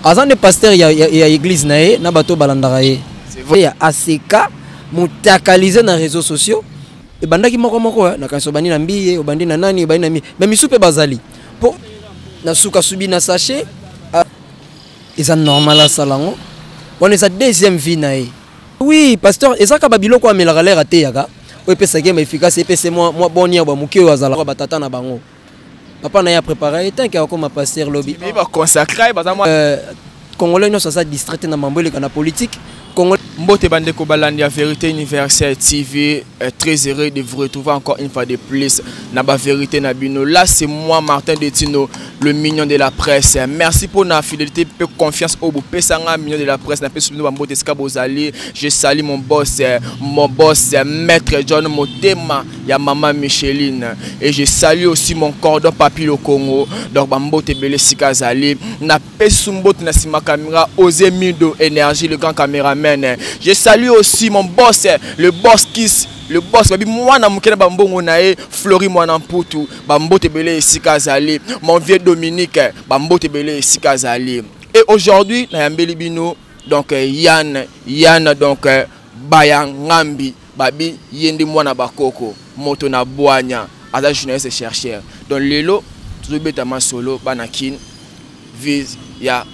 Aza nde pasteur ya église na ye na bato balandaka ye. Ya ACK mutakalize na réseaux sociaux ebandaki moko moko, na kanisa obandi na Mbiye, obandi na nani, obandi na mi, mais misu mpe bazali mpo na suka subi na sachet. Eza normal asala yango wana, eza deuxième vie na ye. Oui, pasteur, eza kaka babiloko amelaka lere ateyaka oyo epesaki ye baefficace, epesi mwa boni ya bamoke oyo azalaka batata na bango, papa na ye aprépare ye tant que akoma pasteur lobi. Baconsacre baza mwa Congolais nyonso aza distrait na mambo eleka na politique Congolais. Mbote bandeko balandi ya Vérité Universelle TV, très heureux de vous retrouver encore une fois de plus na ba vérité na bino. Là, c'est moi, Martin Detino, le mignon de la presse. Merci pour la fidélité pe confiance au bopesanga mignon de la presse na pesu bino ba mbote esika bozali. Je salue mon boss, Maître John Motema ya maman Micheline, et je salue aussi mon cordon Papi le Congo. Donc ba mbote ebele sika azali. Na pesu mbote na sima caméra Osé Mido Énergie, le grand caméraman. Je salue aussi mon boss, le boss Kiss, le boss babi mwana moke na bambongo na ye, Flori mwana Mputu, bambote ebele esika azali. Mon vieux Dominique, bambote ebele esika azali. Et aujourd'hui nayambeli bino donc Yann Yann, donc Baya Ngambi, babi ye nde mwana bakoko, moto na bwanya, aza journaliste chercheur. Donc lelo tozobeta masolo bana Kin, vise ya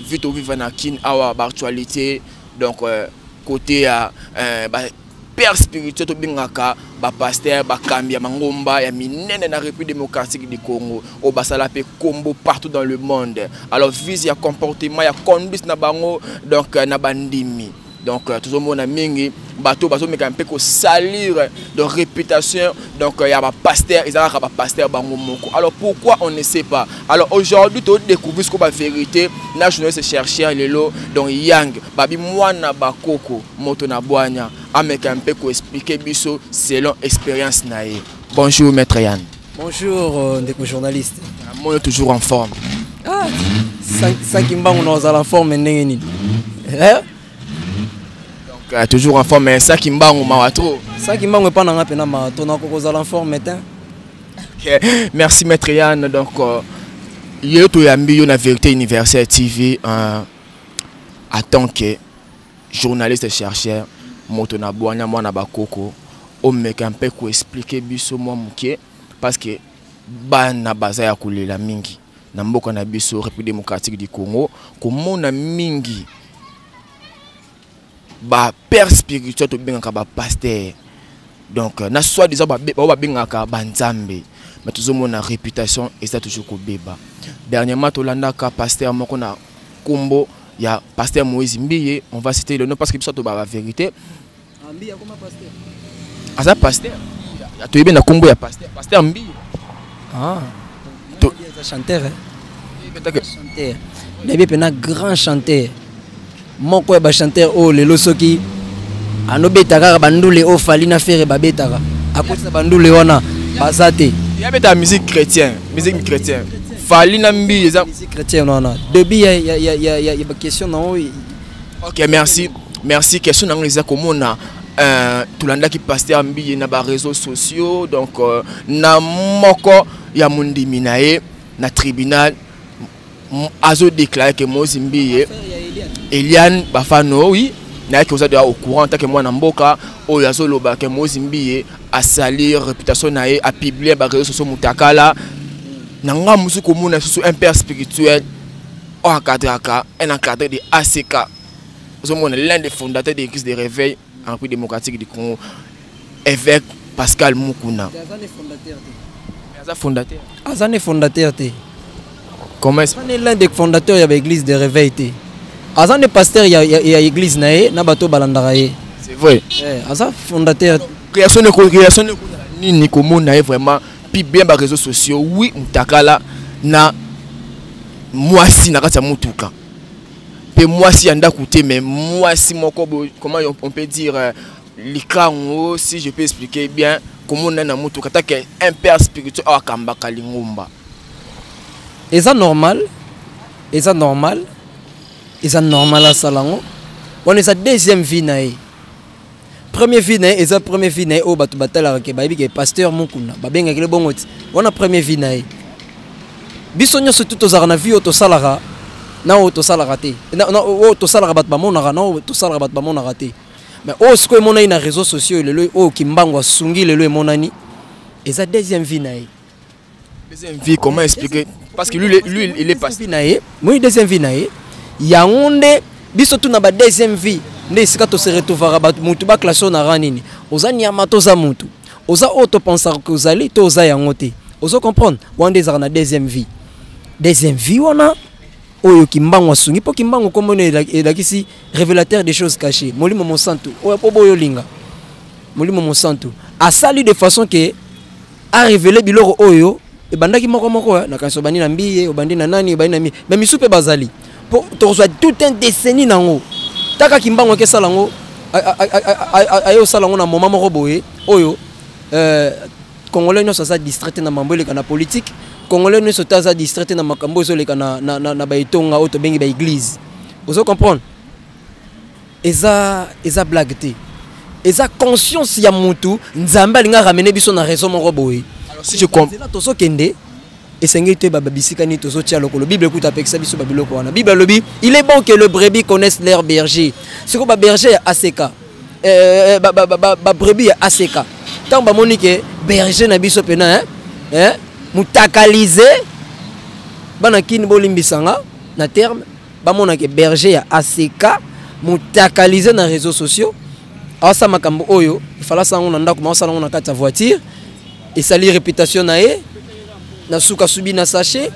vie tovivre na Kin awa, baactualité. Donc côté ya père spirituel, tobengaka bapasteur, bakambi ya mangomba ya minene na République démocratique du Congo, oyo basala mpe kombo partout dans le monde. Alors vise ya comportement ya conduite na bango, donc na bandimi, donc tozomona mingi bato bazomeka mpe kosalir de réputation, donc ya bapasteur, eza kaka bapasteur bango moko. Alors pourquoi, on ne sait pas. Alors aujourd'hui todécouvrir siko bavérité na journaliste chercheur lelo, donc Yang babi mwana bakoko, moto na bwanya, ameka mpe koexpliquer biso selon expérience na ye. Bonjour, maître Yann. Bonjour, ndeko journaliste. Namoni toujours en forme. Ah, saki mbangu na ozala en forme ndenge nini, eh? Donc toujours en forme, mais saki mbangu mawa trop. Saki mbangu epa nanga mpena mawa to, nakoki kozala en forme te. Ok, merci maître Yann. Donc yo toyambi yo na Vérité Universelle TV en tant que journaliste chercheur, moto na bwanya, mwana bakoko, omeka mpe koexpliquer biso mwa moke, parce que bana baza ya kolela mingi na mboka na biso République démocratique du Congo, komona mingi bapère spirituel tobengaka bapasteur, donc na soi disant bao babengaka banzambe, mais tozomona réputation eza toujours kobeba. Dernièrement tolandaka pasteur moko na nkombo ya pasteur Moïse Mbiye, on va citer le nom parce que biso tobaka vérité. Aza pasteur, toyebi na nkombo ya pasteur Mbiye. Ah, chanteur, chanteur, nayebi mpena grand chanteur moko ya bachanteur oyo lelo soki anobeta kaka bandule oyo Fally na Ferre babetaka, akotisa bandule wana, baza te. Yabeta musique chrétien, musique chrétien, Fally na Mbi eza musique chrétienne wana. Début ya baquestion na oyo. Ok, merci, merci. Question nango eza komona tolandaki pasteur Mbiye na baréseaux sociaux, donc na moko ya mondimi na ye na tribunal azodéclare ke Moïse Mbiye, Eliane Bafano, oui, nayaki oza deja au courant en tant que mwana mboka oyo azoloba ke Moïse Mbiye asali réputation na ye, apublie baréseaux sociaux mutakala na nga mosusu. Komona susu un père spirituel oyo encadraka, un encadré de ACK, ozomona l'un des fondateurs de l'église de réveil en République démocratique du Congo, évêque Pascal Mukuna, aza fondateur. Aza ne fondateur te. Comment est Aza ne l'un des fondateurs ya baéglise de réveil te. Aza ne pasteur ya église na ye na bato balandaka ye. C'est vrai. Aza fondateur. Création nini komona ye vraiment publier baréseaux sociaux, oui, mutakala na mwasi na kati ya motuka, mpe mwasi ya ndako te, mais mwasi moko, comment on peut dire, likango, si je peux expliquer bien, komona na motuka take un père spirituel oyo akambaka lingomba. Eza normal, eza normal, eza normal asala yango wana. Eza deuxième vie na ye. Première vie na ye, eza première vie na ye oyo bato batalaka ke bayebi ke pasteur Mokuna, babengaki le bongo ti wana, première vie na ye. Biso nyonso tu tozalaka na vie oyo tosalaka. Na oyo tosalaka te, oyo tosalaka bato bamonaka, na oyo tosalaka bato bamonaka te. Mais oyo sikoyo emonani na réseaux sociaux lelo, oyo Kimbangu asungi lelo emonani, eza deuxième vie na ye. Deuxième vie, comment expliquer? Parce que lui, il est passé. Vie na ye moi, deuxième vie na ye, yango nde biso tuna ba deuxième vie nde esika tose retrouvaka. Bato mutu baclasse oyo na ra nini, oza nyama to oza mutu, oza oyo topensaka ke ozali to oza yango te. Ozo comprendre? Wana nde ezalaka na deuxième vie. Deuxième vie wana oyo Kimbangu asungi, mpo Kimbangu kombo elakisi révélateur des choses cachées, Molimo Mosantu oyo mpo boyo olinga. Molimo Mosantu asali de façon ke arévéler biloko oyo ebandaki moko moko. Nakanisi obandi na Mbiye, obandi na nani, obandi na mi, mais misu mpe bazali mpo tokozwa tout un décennie nango. Taka Kimbangu akesala yango, aye osala yango na moment moko boye oyo Congolais nyonso aza distrait te na mambo eleka na politique. Congolais nyonso te aza distrait te na makambo ezoleka na baetonga oyo tobengi baéglise. Ozo comprendre? Eza blague te, eza conscience ya mutu. Nzambe alingi aramener biso na raison moko boye. Alors, si je comprends, tozokende, esengeli toyeba babisika nini tozotia lokolo. Bible ekuta apekisa biso babiloko wana. Bible alobi: "Il est bon que le brebis connaisse leur berger." Sikoyo baberger ya ACK, babrebis ya ACK, ntango bamoni ke berger na biso pena mutakalize, bana kini bolimbisanga na terme, bamona ke berger ya ACK mutakalize na réseaux sociaux, aosala makambo oyo efala asala yango na ndako, ma osala yango na kati ya voiture, esali réputation na ye. Na suka subi na sachet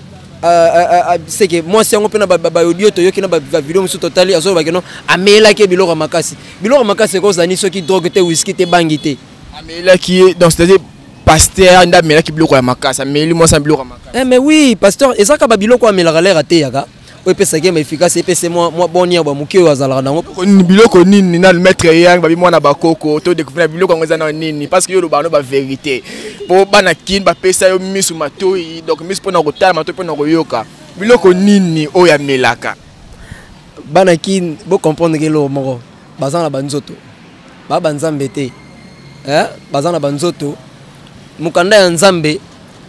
seke mwasi yango mpe na baaudio toyoki na bavideo mosusu totali, azolobaki no amelaki biloko ya makasi. Biloko ya makasi ekozala ni soki drogue te, whisky te, bangi te. Amelaki ye, donc c'est à dire pasteur nde amelaki biloko ya makasi, ameli mwasi ya biloko ya makasi? Eh, mais oui, pasteur, eza kaka babiloko amelaka lere ateyaka, oyo epesaki ye maefficace, epesi mwa boni ya moke oyo azalaka nango. Biloko nini na maître Yang babi mwana bakoko to découvrir na biloko yango eza na nini? Parce que yo olobaka no bavérité mpo bana Kini bapesa yo misu, matoi, donc misu mpona kotala, matoi mpona koyoka. Biloko nini oyo amelaka? Bana Kini, bocomprendre ke eloko moko, baza na banzoto, baa banzambe te, eh? Baza na banzoto. Mokanda ya Nzambe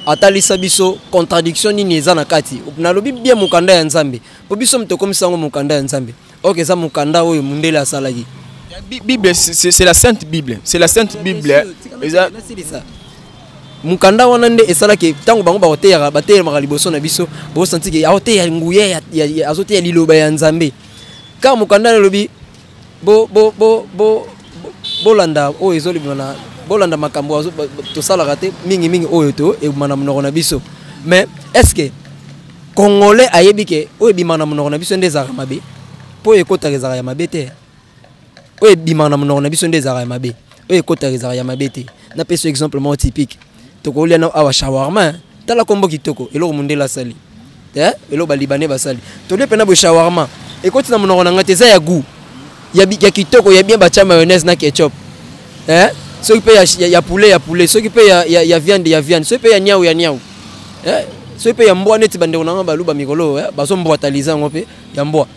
atalisa biso contradiction nini eza na kati. Nalobi bien, mokanda ya Nzambe, mpo biso moto tokomisa yango mokanda ya Nzambe. Ok, eza mokanda oyo mundele asalaki. Bible, c'est la sainte Bible, c'est la sainte Bible eza. Mokanda wana nde esalaki ntango bango bakoteyaka, batelemaka liboso na biso, bosanti ke aoteya nguya, azoteya liloba ya Nzambe. Kaka mokanda elobi bolanda oyo ezolobima na bolanda makambo tosalaka te, mingimingi oyo to ebima na monoko na biso. Mais est ce que Congolais ayebi ke oyo ebimaka na monoko na biso nde ezalaka mabe? Mpo oyo ekotaka ezalaka ya mabe te. Oyo ebimaka na monoko na biso nde ezalaka ya mabe, oyo ekotaka ezalaka ya mabe te. Napesa exemple moko typique: tokolia na awa shawarma. Tala kombo kitoko, eloko mondele asali, eloko balibanais basali. Tolie mpena boye shawarma, ekoti na monoko na ngai te, eza ya goût ya kitoko, ya bien, batia mayonnaise na ketchup, eh? Soki mpe ya poulet, ya poulet, soki mpe ya viande, ya viande, soki mpe ya niau, ya niau, eh? Soki mpe ya mbwa, neti bandeko na ngai baluba mikolo, eh? Bazombwatalize yango mpe ya mbwa,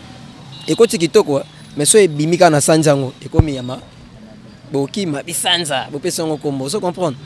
ekoti kitoko, eh? Mais so ebimi kaka na sanza yango, ekomi ya ma bokima bisanza, bopesi yango kombo. Ozo comprendre?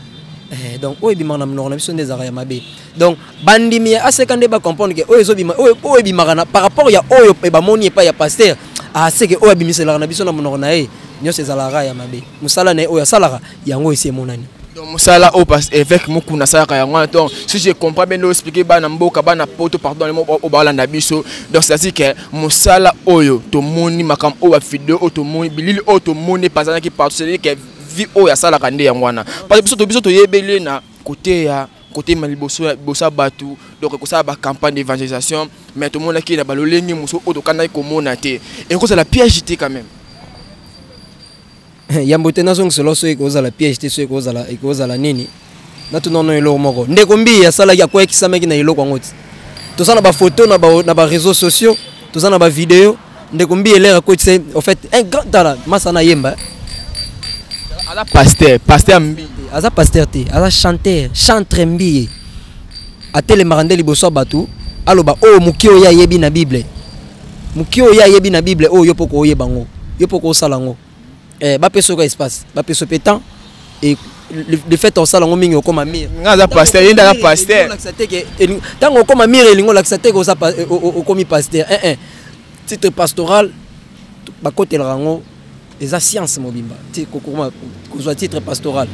Donc oyo ebimaka na monoko na biso nde ezalaka ya mabe. Donc bandimi ya ACK nde bacomprendre ke oyo ezobima, oyo ebimaka na par rapport ya oyo bamoni epai ya pasteur aseke, oyo abimiselaka na biso na monoko na ye, nyonso ezalaka ya mabe. Mosala na ye oyo asalaka, yango esi emonani. Donc mosala oyo évêque Mokuna asalaka, yango wana. Donc si je comprends bien, expliquer bana mboka, bana poto, pardon, oyo baolanda biso, donc c'est à dire que mosala oyo tomoni, makambo oyo, bavideo oyo tomoni, bilili oyo tomoni epazanaki partout, c'est à dire que vie oyo asalaka nde yango wana. Parce que biso toyebeli na côté ya kotema liboso ya bato, donc kosala bacampagne d'évangélisation, mais tomonaki na balolenge mosusu oyo tokandaki komona te. Ekozala piège te quand même? Yambo te nazongisela, so ekozala piège te, so ekozala nini, natuna no eloko moko. Ndeko Mbi asalaki, akweyaki na eloko yango ti toza na bafoto na baréseaux sociaux, toza na bavideo. Ndeko Mbi elere akotisa, en fait un grand tala masa na yemba. Aza pasteur, pasteur Mbi? Aza pasteur te, aza chanteur, chantre. Mbiye atelemaka nde liboso ya bato, aloba oyo moke oyo ayebi na Bible, moke oyo ayebi na Bible, oyo yo mpo koyeba yango, yo mpo kosala yango. Bapesa oka espace, bapesa mpe temps. E Le fait osala yango mingi, okóma mire. Nga aza pasteur, ye nde aza pasteur. Ntango okóma mire, elingi olakisa te ke okomi pasteur. Un titre pastoral, bakotelaka yango, eza science mobimba. Kozwa titre pastoral,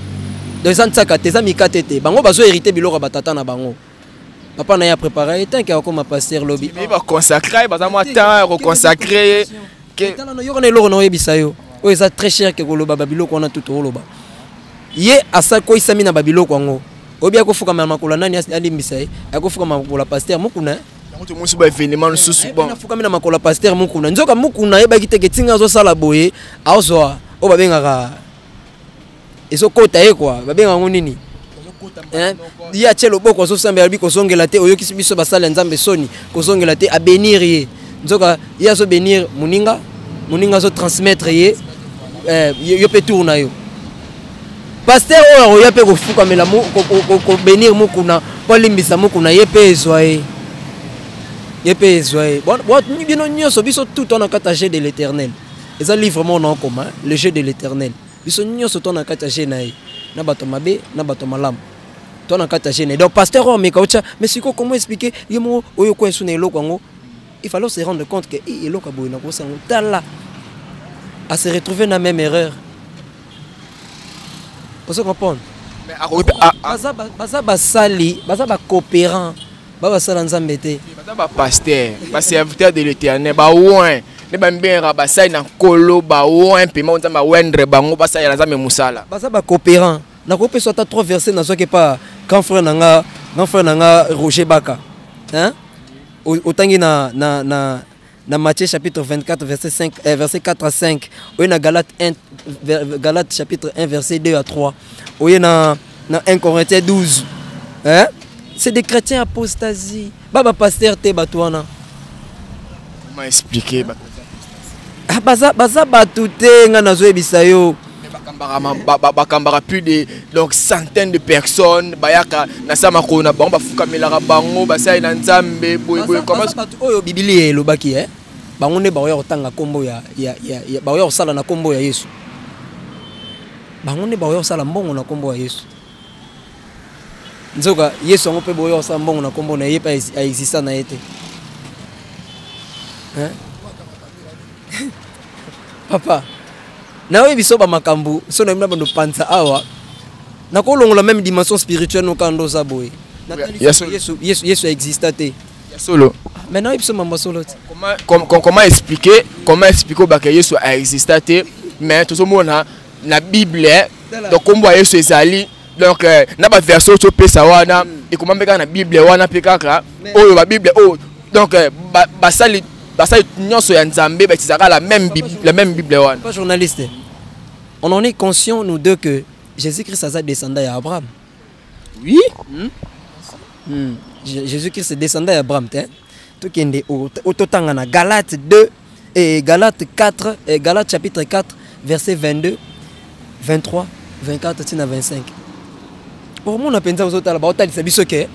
donc eza ntiaka te, eza mikate te. Bango bazo hérité biloko ya batata na bango. Papa na ye apréparé ye tanke akóma pasteur lobi. Baconsacre, baza mwa temps ya koconsacre. Yoko na eloko na oyebisa yo oyo eza très cher ke koloba babiloko wana. Tutu oloba ye akoyisami na babiloko yango. Oyebi, akofukama makolo nani alimbisa ye? Akofukama makolo ya pasteur Mokuna. Tomosi baévénement lisusu. Bon, afukami na makolo ya pasteur Mokuna. Nzoka Mokuna ayebaki te ke ntinga azosala boye, azwa oyo babengaka ezokota ye kua. Babengaka yango nini? Ye atie loboko, azosambela, alobi: "Kozongela te, oyokisi biso basali ya Nzambe soni, kozongela te." Abénir ye. Nzoka ye azobénir moninga, moninga azotransmettre ye. Yo mpe tour na yo, pasteur oyo akoya mpe kofukamela, kobénir Mokuna mpo alimbisa Mokuna, ye mpe ezwa ye, ye mpe ezwa ye. Bino nyonso, biso tout to na kati ya jeu de l'Éternel. Eza livre moko na okoma, Le Jeu de l'Éternel. Biso nyonso to na kati ya jeu na ye, na bato mabe na bato malamu, to na kati ya jeu na ye. Donc pasteur oyo ameka otya, mais sikoyo comment expliquer ye moko oyo kwa esu na eloko yango? Il fallait se rendre compte que eloko ya boye nakosala yango. Tala, a se retrouver na même erreur. Ozo comprendre? Baza basali, baza bacoopérant, basala Nzambe te. Baza bapasteur, baserviteur de l'Éternel, baoin nde bambengaka basali na Nkolo, baoin mpema Nzambe awendre bango basalela Nzambe mosala. Baza bacoopérant. Nakopesa ata trois verset nazwaki pa grand frère na nga, grand frère na nga Roger Baka, hein? Otangi na Matthieu chapitre 24 verset 5, verset 4 à 5, oye na Galate 1, Galate chapitre 1 verset 2 à 3, oye na 1 Corinthiens 12, hein? C'est des chrétiens apostasie, ba pasteur te, bato wana. Comment expliquer? Ah, baza bato te, nga nazoyebisa yo. Bakambaka plus de donc centaines de personnes, bayaka na sa makolo na bango, bafukamelaka bango, basali na Nzambe boyeboye. Bato oyo Bibilia elobaki, eh? Bango nde baoya kotanga nkombo ya baoya kosala na nkombo ya Yesu. Bango nde baoya kosala mbongo na nkombo ya Yesu. Nzoka Yesu yango mpe boya kosala mbongo na nkombo na ye, mpe aexista na ye te, hein? Papa, nayoyebi so bamakambo so nayebi na bando panza awa, nakolongola même dimension spirituelle nokanda oza boye. Yesu aexista te. Ya solo. Mais nayebi so mambo solo te. Comment expliquer obaka Yesu aexista te, mais tozomona na Bible, donc kombo ya Yesu ezali, donc na baverset oyo topesa wana, ekoma mpe kaka na Bible wana mpe kaka oyo babible oyo. Donc basali nyonso ya Nzambe bautilisaka la même Bible wana. Pas journaliste, on en est conscient, nous deux, que Jésus-Christ aza descendant ya Abraham. Oui. Jésus-Christ descendant ya Abraham te. Tokende ototanga na Galate 2 et Galate 4 et Galate chapitre 4 verset 22, 23, 24 tina 25. Omona mpenza ozotala, baotalisa biso ke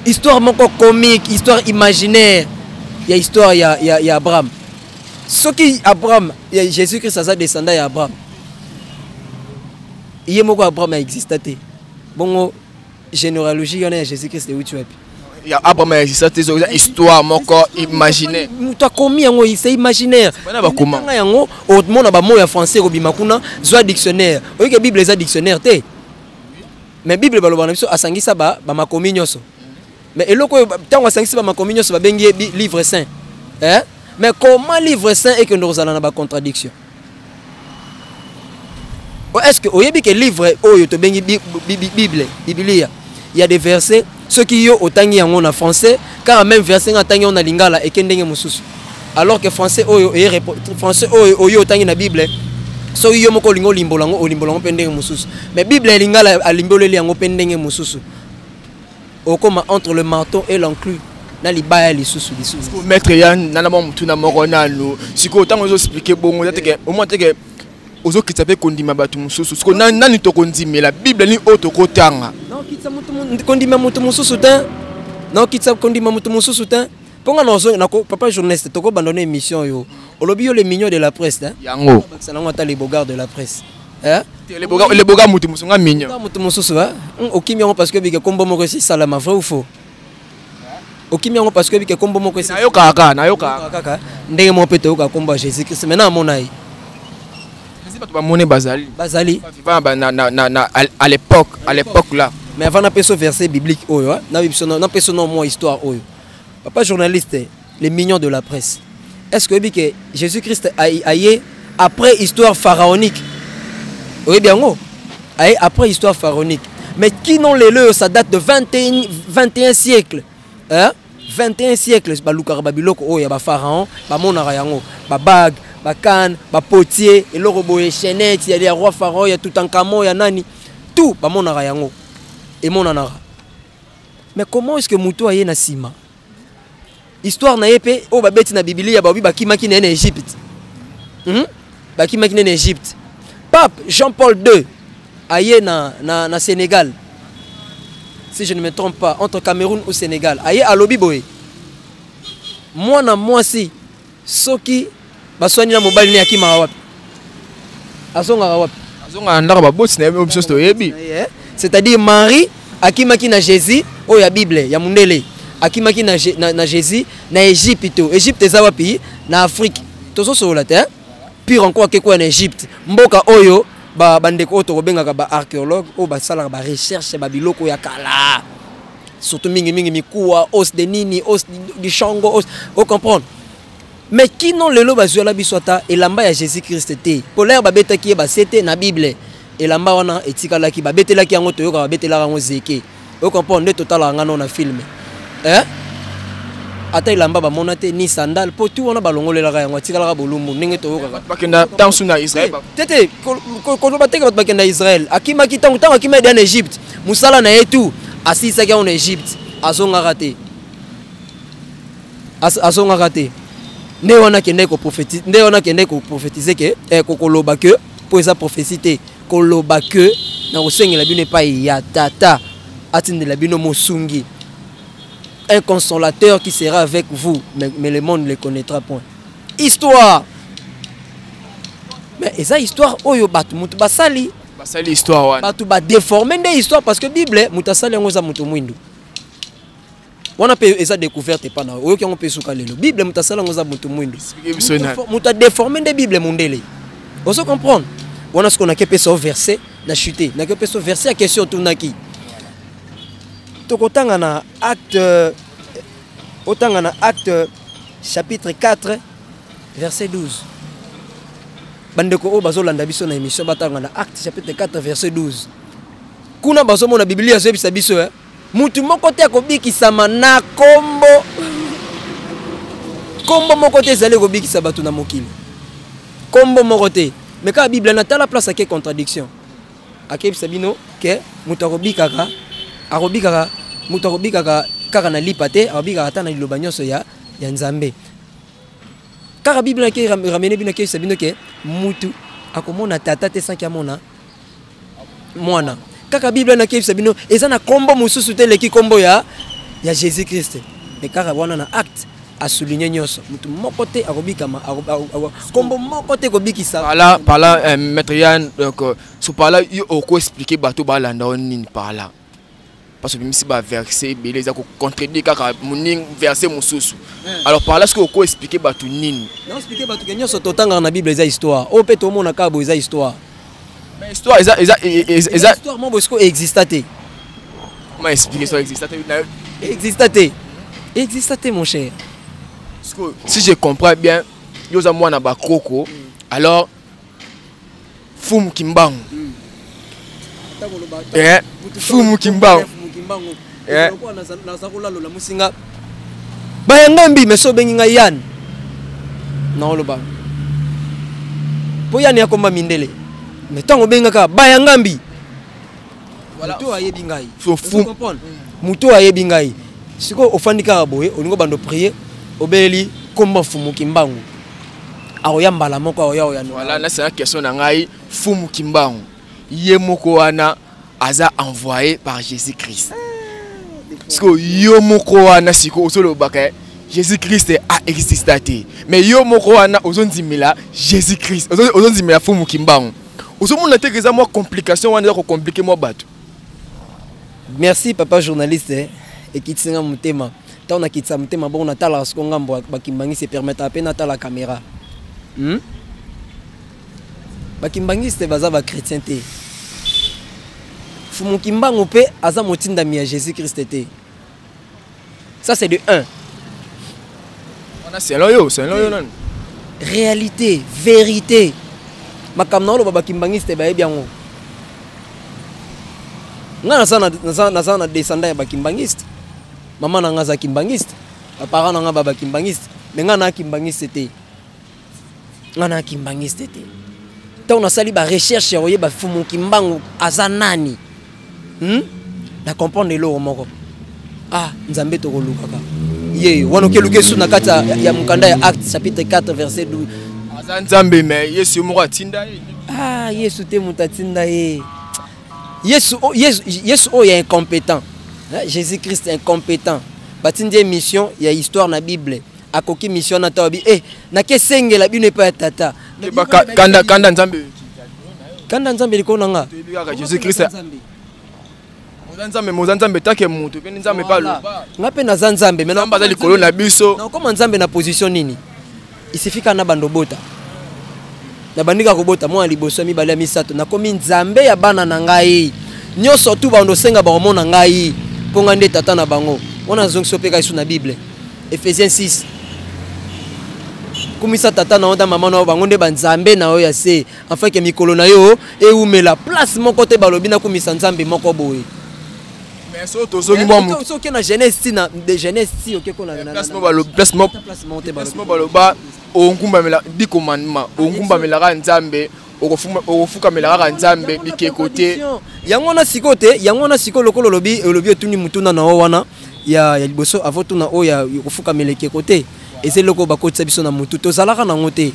histoire moko comique, histoire imaginaire ya histoire ya Abraham. Soki Abraham ya Jésus Christ aza descendant ya Abraham, ye moko Abraham aexista te, bongo généalogie wana ya Jésus Christ euti wapi? Ya Abraham aexista te, eza histoire moko imaginaire. Moto akomi yango, c'est imaginaire. Bana bakoma. Tanga yango, omona bamo ya français ekobima kuna. Zwa dictionnaire, oyoki Bible eza dictionnaire te, mais Bible baloba na biso asangisa bamakomi nyonso. Mais eloko oyo, ntango asangisi bamakomi nyonso, babengi ye livre saint, eh? Mais comment livre saint ekende kozala na bacontradiction? Est ce que oyebi ke livre oyo tobengi Bible, Bibilia, il y a des versets, soki yo otangi yango na français, kaka même verset nga atangi yango na lingala, eke ndenge mosusu, alors que français oyo eye français oyo oyo otangi na Bible, soki yo moko olingi olimbola yango, olimbola yango mpe ndenge mosusu. Mais Bible ya lingala alimboleli yango mpe ndenge mosusu. Okoma entre le marteau et l'enclume, na libaya lisusu. Maître ya nana, mwa motuna moko nanu. Sikoyo ntango ozoexpliquer bongo, eza teke omoi teke ozokitisa mpe kondima bato mosusu. Sikoyo nani tokondimela? Bible nini oyo tokotanga? Naokitisa kondima moto mosusu te, naokitisa kondima moto mosusu te. Mpo nga nako, papa journaliste, tokobandona émission oyo olobi yo le mignon de la presse, hein? Yango. Bakisa nango ata le bogard de la presse. Eh? Leboga moto mosusu, nga mignon. Moto mosusu okimi yango parce que bike kombo moko esi esalama. Vrai ou faux? Okimi yango parce que bike kombo moko esi. Nayokaka kaka, nayokaka. Kaka ndenge moko mpe toyoka kombo ya Jésus Christ. Maintenant amona ye. Kasi bato bamoni bazali. Bazali. À l'époque là. Mais avant napesa verset biblique oyo, napesa no mwa histoire oyo. Papa journaliste, les mignons de la presse, est ce que oyebi ke Jésus Christ aye après histoire pharaonique? Oyebi yango? Aye après histoire pharaonique, mais kino lelo oyo, ça date de 21, 21 siècle, hein? 21 siècle balukaka babiloko oyo ya bapharaon, bamonaka yango, babague, bacanne, bapotier, eloko boye, chaînette ya roi pharaon, ya Toutankhamon, ya nani, tout bamonaka yango, emonanaka. Mais comment est ce que moto aye na nsima, histoire na ye mpe oyo babeti na Bibilia, baobi bakimaki na ye na Égypte, Bakimaki na ye na Égypte. Pape Jean Paul II aye na Sénégal, si je ne me trompe pas, entre Cameroun ou Sénégal, aye alobi boye: mwana mwasi soki baswani na mobali ne, akimaka wapi? Azongaka wapi? Azongaka ndako baboti na ye, biso toyebi. C'est-à-dire Marie akimaki na Jésus oyo ya Bible ya mundele, akimaki na Jésus na Égypte. Égypte eza wapi? Na Afrique. Tozosolola te? Pire encore, akekwea na Égypte, mboka oyo bandeko oyo tokobengaka baarchéologue, oyo basalaka barecherche babiloko ya kala, surtout mingimingi mikuwa, os de nini, os du chango, os, ocomprendre. Mais kino lelo bazwela biso ata elamba ya Jésus Christ te. Polere babetaki ye base te na Bible, elamba wana etikalaki, babetelaki yango, toyoka babetelaka yango zeke, ocomprendre. Nde totalaka ngano na film, eh? Ata elamba bamona te, ni sandale, mpo tu wana balongolelaka yango, atikalaka bolumbu ndenge toyokaka. Bakenda ntango na Israel. Te te, koloba teke bato bakenda Israel. Akimaki ntango akimaki deya na Égypte, mosala na ye tu asilisaki yango na Égypte, azongaka te, azongaka te. Nde wana akendaki koprophétiser, nde wana akendaki koprophétiser ke koloba ke, mpo eza prophétie te, koloba ke na kosengela bino epai ya Tata atindela bino mosungi, un consolateur qui sera avec vous, mais le monde ne le connaîtra point. Histoire, mais eza histoire oyo bato moto basali. Basali histoire wana. Bato badéforme nde histoire, parce que Bible, moto asali yango eza moto mwindu. Wana mpe eza découverte epa na oyoki yango mpe suka lelo. Bible, moto asali yango eza moto mwindu. Moto adéforme nde Bible, mondele. Ozo comprendre? Wana sikoyo nake pesa o verset na chute, nake pesa o verset ya question otunaki. Tokotanga na Acte, otanga na Acte chapitre 4 verset 12. Bandeko oyo bazolanda biso na émission, batanga na Acte chapitre 4 verset 12. Kuna bazomona Biblia azoyebisa biso, eh? Mutu moko te akobikisama na kombo, kombo moko te ezali kobikisa bato na mokili, kombo moko te. Mais kaka Bible na tala place ake contradiction, akebisa bino ke moto akobikaka, akobikaka, moto akobikaka kaka na lipa te, akobikaka ata na liloba nyonso ya Nzambe. Kaka Bible ake ramene bino, akebisa bino ke mutu akomona Tata te sanki amona Mwana. Kaka Bible nakebisa bino eza na kombo mosusu te eleki kombo ya Jésus Christ. Mais kaka wana na Acte asouligne nyonso, motu moko te akobikama, kombo moko te kobikisa. Par là, par là, maître Yann, donc so par là yo oko expliquer bato balanda o nini par là? Parce que bimisi baverset ebele eza kocontredire kaka moningi verset mosusu. Alors par là, soki oko expliquer bato nini? Na expliquer bato ke nyonso totangaka na Bible eza histoire. Oyo mpe tomona kaka boye eza histoire. Mais histoire eza histoire mo boye sikoyo exista te. Comment expliquer ça existe te? Exista te, exista te, mon cher. Si je comprends bien, yo oza mwana bakoko, alors Fumu Kimbangu, Fumu Kimbangu. Naza kolalola mosinga bayangambi, mais so obengi ngai Yan, naoloba mpo Yani akomba mindele. Mais ntango obengaka bayangambi, moto ayebi ngai, moto ayebi ngai. Sikoyo ofandi kaka boye, olingi obanda oprier, obeleli komba Fumu Kimbangu, akoya mbala moko, akoya oya. Voilà, nasala question na ngai. Fumu Kimbangu ye moko wana aza envoyé par Jésus Christ. Sikoyo yo moko wana sikoyo ozolobaka Jésus Christ aexista te, mais yo moko wana ozondimela Jésus Christ, ozondimela Fumu Kimbangu. Ozomona te eza mwa complication wana, eza kocompliquer mwa bato. Merci, papa journaliste. Ekitisi nga motema. Ntango nakitisa motema bongo, natalaka siko ngambo bakimbangisi, epermetaka mpe natala caméra, Bakimbangiste baza bachrétien te. Fumu Kimbangu mpe aza motindami ya Jésus Christ te. Ça, c'est de 1. Wana selon yo, selon yo nani? Réalité, vérité, makambo na oloba, bakimbangiste bayebi yango. Nga naza na descendant ya bakimbangiste. Mama na nga aza kimbangiste, baparent na nga ba bakimbangiste, mais nga na kimbangiste te. Nga na kimbangiste te. Ntango nasali barecherche ya koyeba Fumu Kimbangu aza nani, Na comprendre eloko moko. Ah, Nzambe tokolukaka ye wana, okeluka esu na kati ya mokanda ya Acte chapitre 4 verset 12. Aza Nzambe, mais Yesu moko atinda ye. Ah, Yesu te moto atinda ye. Yesu, Yesu, Yesu oyo ya incompétent, Jésus Christ incompétent, batindi ye mission ya histoire na Bible, akoki mission wana ta. Obi eh, nakesengela bino epai ya Tata. Kanda, kanda Nzambe. Kanda Nzambe likolo na nga. Toyebi kaka Jésus Christ oza Nzambe, mais oza Nzambe take moto mpe Nzambe mpe aloba. Nga mpe naza Nzambe. Nzambe aza likolo na biso. Nakokoma Nzambe na position nini? Isifika na bando bota, nabandi kaka kobota mwana liboso, ya mibale, ya misato, nakomi Nzambe ya bana na ngai nyonso. Tu bando osenga, bakomona ngai, mpo ngai nde tata na bango. Wana nazongisi mpe kaisu na Bible, Ephésiens 6: kumisa tata na yo na mama na yo, bango nde banzambe na yo ya se, afin ke mikolo na yo ewumela. Place moko te balobi nakumisa Nzambe moko boye. Mais so tozongi mwa moto. Soki na Genèse ti na de Genèse ti oke ko na place mo baloba, place mo baloba ongumbamela, 10 commandement, ongumbamelaka Nzambe, okofukamela kaka Nzambe, bikeko te. Yango wana sikoyo te, yango wana sikoyo lokola olobi, otuni mutuna na yo wana ya liboso, avo tuna oyo ya kofukamela ekeko te. Eza eloko oyo bakotisa biso na mutu, tozalaka nango te.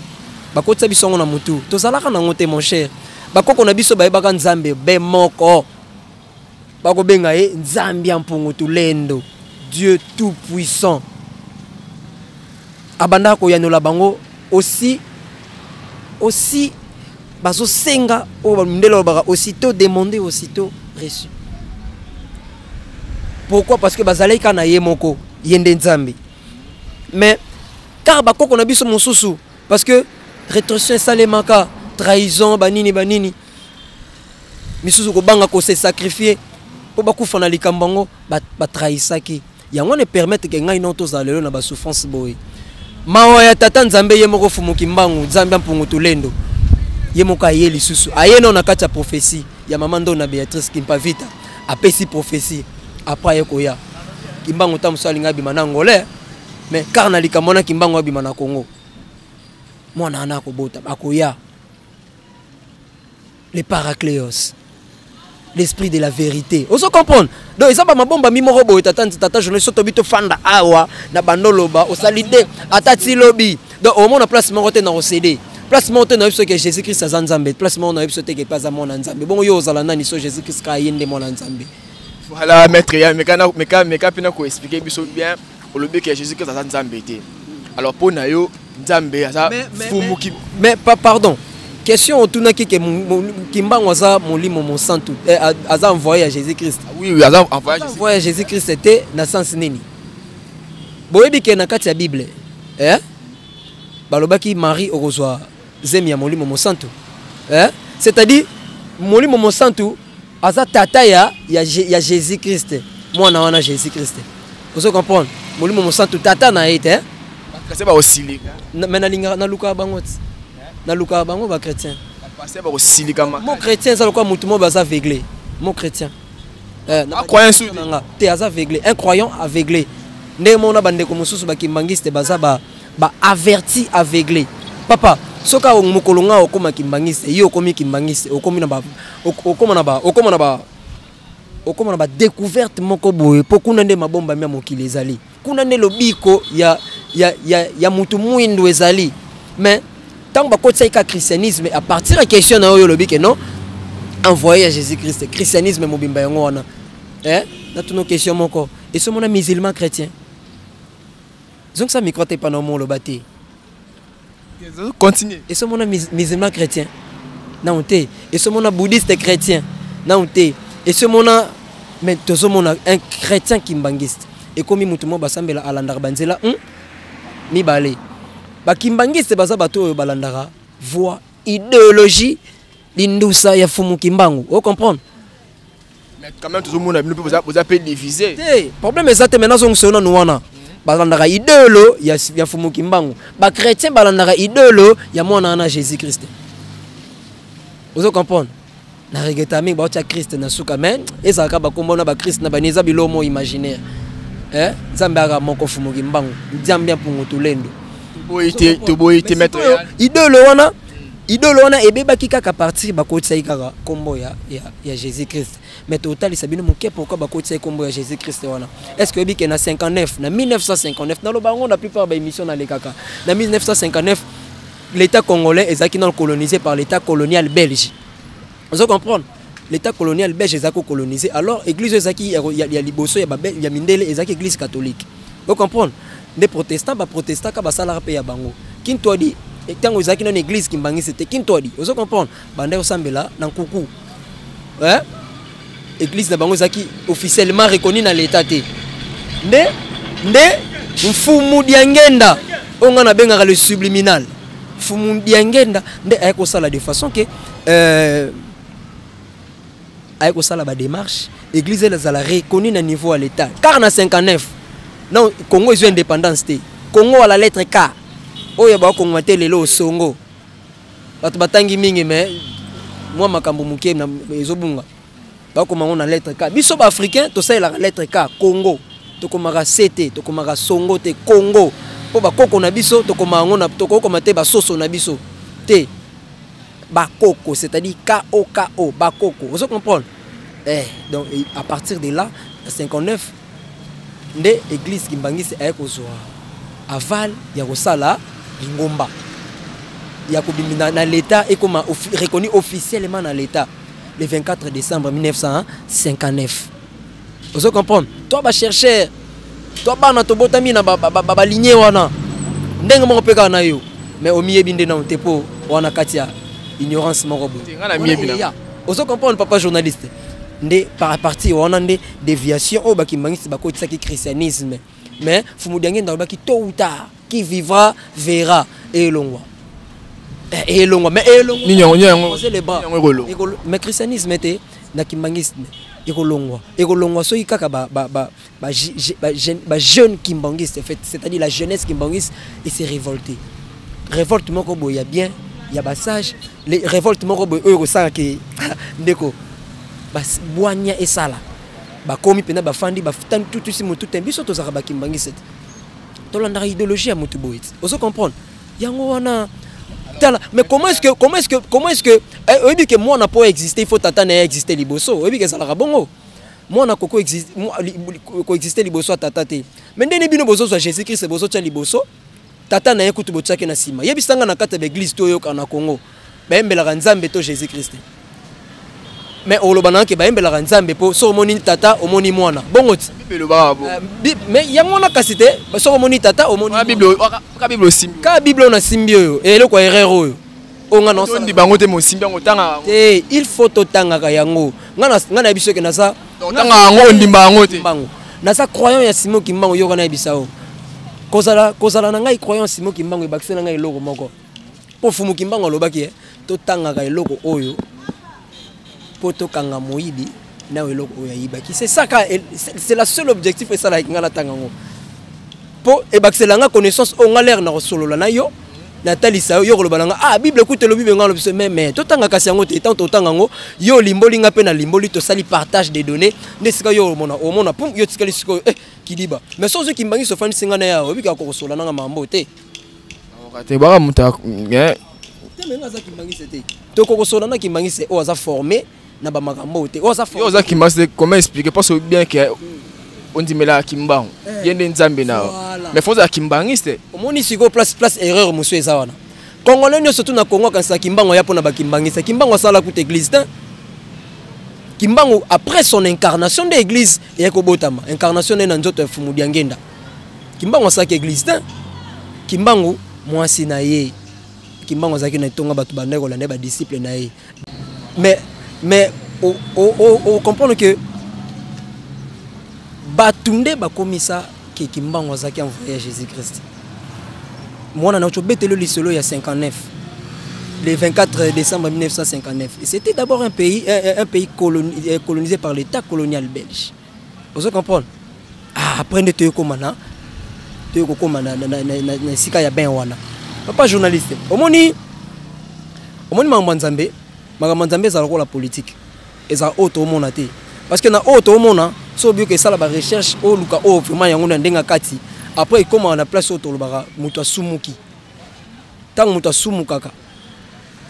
Bakotisa biso yango na mutu, tozalaka nango te, mon cher. Bakoko na biso bayebaka Nzambe be moko, bakobenga ye Nzambe ya Mpungu Tulendo, Dieu tout puissant. Abandaka koyanola bango aussi bazosenga. Oyo mindele balobaka: aussitôt demandé, aussitôt reçu. Pourquoi? Parce que bazalaki kaka na ye moko, ye nde Nzambe. Mais kaka bakoko na biso mosusu, parce que rétorsion esalemaka, trahison, banini banini misusu, kobanga kose sacrifier mpo bakufa na likambo yango, batrahisaki yango. Wana epermettre ke ngai nao tozala lelo na basouffrance boye. Mawa ya tata Nzambe ye moko, Fumu Kimbangu, Nzambe ya Mpungu Tulendo, ye moko aye lisusu, aye nao na kati ya prophétie ya mama Ndo na Béatrice Kimpavita. Apesi prophétie, après aye koya Kimbangu. Ta mosu alingi abima na Angolais, mais kaka na likambo wana Kimbangu abima na Congo. Mwana wana akobota, akoya, le Paracléos, l'esprit de la vérité. Ozo comprendre? Donc eza bamabombami moko boye. Tata, tata journaliste, so tobi tofanda awa na bandoloba, osali te ata ti lobi. Donc omona place moko te na kocéder, place moko te na biso ke Jésus Christ aza Nzambe, place moko na biso te ke mpe aza mwana Nzambe. Bongo yo ozala nani so Jésus Christ kaka ye nde mwana Nzambe? Voilà, maître ya meka meka meka mpena koexpliquer biso bien. Olobi ke Jésus Christ aza Nzambe te. Alors mpo na yo, Nzambe aza Fumuki? Mais pardon, question otunaki ke Kimbangu aza Molimo Mosantu, eh, aza envoyé ya Jésus Christ. Oui, aza envoyé. Envoyé ya Jésus Christ te na sens nini? Boyebi ke na kati ya Bible, eh? Balobaki Marie okozwa zemi ya Molimo Mosantu, eh? C'est-à-dire Molimo Mosantu aza tata ya Jésus Christ, mwana wana Jésus Christ. Ozo comprendre? Molimo Mosantu tata na ye te. Bachrétien bakosilika. Mais nalingaka, nalukaka bango ti, nalukaka bango bachrétien. Bapasteur bakosilika. Mo chrétien eza lokola motu moko baza aveuglé. Mo chrétien Croyant nanga te, aza aveuglé, un croyant aveuglé. Ndenge moko na bandeko mosusu bakimbangiste, baza ba baaverti aveuglé. Papa, soki mokolo nga okóma kimbangiste, ye okomi kimbangiste, okomi na ba okóma na ba okóma na ba okóma na badécouverte moko boye, mpo kuna nde mabombami ya mokili ezali, kuna nde lobiko ya mutu mwindu ezali. Mais ntango bakotisaki ka christianisme, à partir ya question na oyo olobi ke non, envoyé ya Jésus Christ, christianisme mobimba yango wana, eh? Natuna question moko: esomona musulman chrétien? Zongisa micro te, pana omo oloba te. Continue. Esomona musulman chrétien? Nanu te. Esi omona bouddhiste chrétien? Nanu te. Esi omona? Mais tozomona un chrétien kimbanguiste. Ekomi motu moko basambela, alandaka banzela mibale. Bakimbangiste baza bato oyo balandaka voie, idéologie, lindusa ya Fumu Kimbangu. Ocomprendre? Mais quand même, tozomona bino mpe boza mpe divisé. Te, problème eza te. Maintenant, azongisa yo nanu wana. Balandaka idéolo ya Fumu Kimbangu. Bachrétien balandaka idéolo ya mwana wana Jésus Christ. Ozo comprendre? Na regeta mingi, baotya Christ na suka, mais ezalaka bakombo na bachrist na bani, eza biloko mo imaginaire. Eh, Nzambe aka moko, Fumu Kimbangu, Nzambe ya mpungu tulendo. Toboyi te, toboyi te, maître. Idéolo wana ebebaki kaka partir bakotisaki kaka nkombo ya Jésus Christ. Mais totalisa bino moke pourquoi bakotisaki nkombo ya Jésus Christ wana. Est ce que oyebi ke na 59, na 1959, naloba yango na plupart baémission nalekaka, na 1959, l'État congolais ezalaki nano colonisé par l'État colonial belge? Ozo comprendre? L'État colonial belge ezalaki kocolonisé. Alors église oyo ezalaki ya liboso ya mindele ezalaki église catholique. Ocomprendre? Nde protestant, baprotestant ka basalaka mpe ya bango Kintwadi. Ntango ezalaki nano église kimbangisi te, Kintwadi, ozo comprendre, banda kosambela na nkuku, eh? Église na bango ezalaki officiellement reconnu na l'État te. Nde Mfumu Diangenda, oyo ngai nabengaka le subliminal, Mfumu Diangenda nde aye kosala de façon ke aye kosala badémarche, église ezala reconnu na niveau ya l'État car na 59, non, Congo ezwi indépendance te. Congo à la lettre K oyo bakongoma te lelo osongo, bato batangi mingi, mais mwa makambo moke ezobunga. Bakoma yango na lettre K. Biso baafricain tosalelaka lettre K. Congo tokomaka C te, tokomaka songo te. Congo mpo bakoko na biso, tokoma yango, tokokoma te basoso na biso te, bakoko, c'est-à-dire K O K O, bakoko. Ozo comprendre? Eh, donc à partir de là, na 59 nde église kimbangisi aye kozwa aval ya kosala lingomba ya kobimi na l'État, ekoma reconnu officiellement na l'État le 24 décembre 1959. Ozo comprendre? To bachercheur, to bana tobotami na baligne wana ndenge moko mpe kaka na yo, mais omiyebi nde nano te, mpo wana kati ya ignorance moko boye. Ozo comprendre, papa journaliste? Nde par partir wana nde déviation oyo bakimbangisi bakotisaki christianisme. Mais Fumu Diangenda alobaki: tôt ou tard, qui vivra verra. Elongwa, elongwa, mais elongwa les bras, mais christianisme te na kimbangisme ekolongwa. Ekolongwa soki kaka ba jeune kimbangiste, en fait, c'est-à-dire la jeunesse kimbangiste, et s'est révolté. Révolte moko boye ya bien, ya basage. Révolte moko boye oyo ekosalaka ndeko bwanya esala. Bakomi mpena, bafandi, bafutani tutusi motu te. Biso tozalaka bakimbangiste te, tolandaka idéologie ya motu boye te. Ozo comprendre? Yango wana, tala. Mais comment est-ce que oyebi ke mwana mpo exister, il faut tata na ye exister liboso? Oyebi ke ezalaka bongo? Mwana koexiste liboso ya tata te. Mais ndeni bino bozozwa Jésus Christ, bozotya liboso tata na ye, kutu botiaki na nsima. Yebisanga, na kati ya baeglise to oyoka na Congo, bayembelaka Nzambe to Jésus Christ? Mais oloba na ke bayembelaka Nzambe, mpo soki omoni tata, omoni mwana, bongo ti. Mais yango wana kasi te. Soki omoni tata, omoni Ka Bible oyo nasimbi, oyo eloko ya erreur oyo. Oyo nga bango te, mosimbi yango, otanga. Te, il faut totangaka yango. Nga nayebi soki naza Otanga yango, ondimba yango te. Naza croyant ya Simon Kimbangu. Yoka, nayebisa o kozala na ngai croyant Simon Kimbangu ebakisi na ngai eloko moko, mpo Fumu Kimbangu alobaki totangaka eloko oyo mpo tokanga moyibi na eloko oyo ayibaki. C'est ça, c'est la seule objectif esalaki ngai natanga yango, mpo ebakisela nga connaissance oyo nga lere na kosolola na yo, natalisa yo, yo koloba na nga: "Ah, Bible ekuta elobi benga." Lobi so, mais totanga kasi yango te. Tant totanga yango, yo olimboli, nga mpe nalimboli, tosali partage des données. Nde sika yo omona pum, yo tikali sikoyo kidiba. Mais so ozwi kimbangisi, ofandisi nga na ya, oyebi kaka kokosola nanga mambo te. Te, baka moto. Te, me nga aza kimbangisi te. Tokokosola na kimbangisi oyo aza formé na bamakambo te, oyo aza Yo oza kimbangisi te, comment expliquer? Parce que bien que ondimelaka Kimbangu, ye nde Nzambe na yo, mais faut ozala kimbangisi te. Omoni sikoyo place erreur mosusu eza wana. Congolais nyonso tu na Congo akanisaka Kimbangu aya mpona bakimbangisa. Kimbangu asala kuta église te. Kimbangu, après son incarnation, nde église eya kobotama. Incarnation nde na nzoto ya Fumu Diangenda. Kimbangu asalaki église te. Kimbangu, mwasi na ye. Kimbangu azalaki na etonga, bato bandaki kolanda ye, badisciple na ye. Mais ocomprendre que bato nde bakomisa ke Kimbangu azalaki envoyé ya Jésus Christ. Mwana na obeteli lisolo ya 59, le 24 décembre 1959, et c'était d'abord un pays colonisé par l'État colonial belge. Ozo comprendre? Ah, après nde toyokoma na toyokokoma na esika ya bain wana. Papa journaliste, omoni makambo ya Nzambe, makambo ya Nzambe ezala lokola politique, ezala oyo toomona te, parce que na oyo toomona so obi esala barecherche, oluka oyo vraiment yango na ndenge kati. Après ekomaka na place oyo tolobaka moto asumuki. Ntango moto asumukaka,